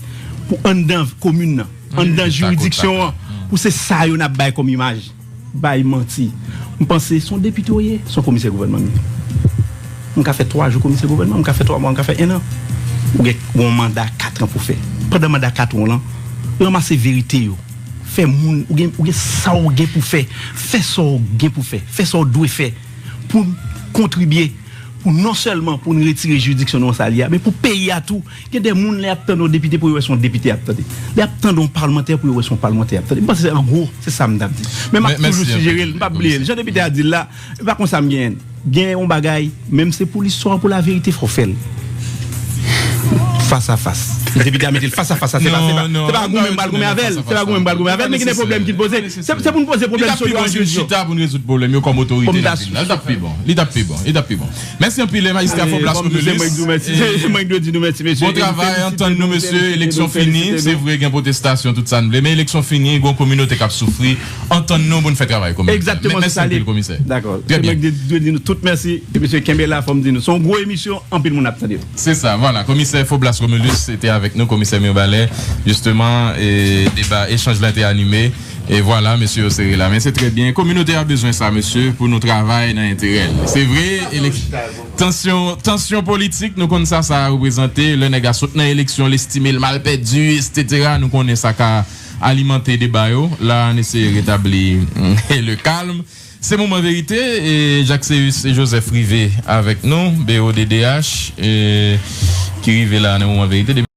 pou anndan komin nan, anndan jiridiksyon an, pou se sa yo n ap bay kòm imaj. Bay manti. M panse se yon depite w ye, se yon komisè gouvènman m ye. M ka fè twa jou komisè gouvènman, m ka fè twa mwa, m ka fè enn an. Ou gen yon manda kat an pou fè. Pandan manda kat an w lan, ranmase verite yo. Fè moun, ou gen, ou gen sa w gen pou fè. Fè sa w gen pou fè. Fè sa w dwe fè pou n kontribye, pou non sèlman pou n retire jiridiksyon nou an sa li a, men pou peyi a tou. Gen de moun lè y ap tande yon depite pou yo wè se yon depite y ap tande. Lè y ap tande yon palmantè pou yo wè se yon palmantè y ap tande. M panse an gwo, se sa m t ap di. Men m ap toujou sijere l, m p ap bliye l. Jan depite a di l la, e pa konsa m genyen l. Gen yon bagay, menm se pou listwa, pou laverite, fò w fè l. Fas a fas. Depite a mete l fas a fas la, se pa, se pa, se pa goumen m pral goumen avè l, se pa goumen m pral goumen avè l, men gen de pwoblèm ki poze. Se, se pou n poze pwoblèm sou yo an jis yo. Chita pou n rezoud pwoblèm yo kòm otorite nan vil la. Li t ap pi bon. Li t ap pi bon. Li t ap pi bon. Mèsi anpil, Majistra Fòblas Romulus. Se mwen ki di w mèsi, mesye. Bon travay, antann nou, mesye. Eleksyon fini. Se vre, gen pwotestasyon, tout sa n vle, men eleksyon fini, gen yon kominote k ap soufri. Antann nou pou n fè travay kominote. Egzakteman, se sa li ye. Mèsi anpil, komisè. Dakò. Se mwen ki dwe di nou tout mèsi. E mesye, kenbe la, fò m di nou, se yon gwo emisyon, anpil moun ap tande nou. Se sa, vwala. Komisè Foblas Romulus te avèk nou, komisè Mibalè. Jisteman, e, deba, echanj la te anime. E vwala, mesye yo sere la. Men se trè byen. Kominote a bezwen sa, mesye, pou nou travay nan enterè l. Se vre, elek-, tansyon, tansyon politik, nou konn sa sa reprezante. Lè nèg a sot nan eleksyon, l estime l mal pèdi, etsetera. Nou konnen sa ka alimante deba yo. La, n eseye retabli le kalm. Se moman verite, e Jacques Céus e Joseph rive avèk nou, B O D D H, e, ki rive la nan moman verite.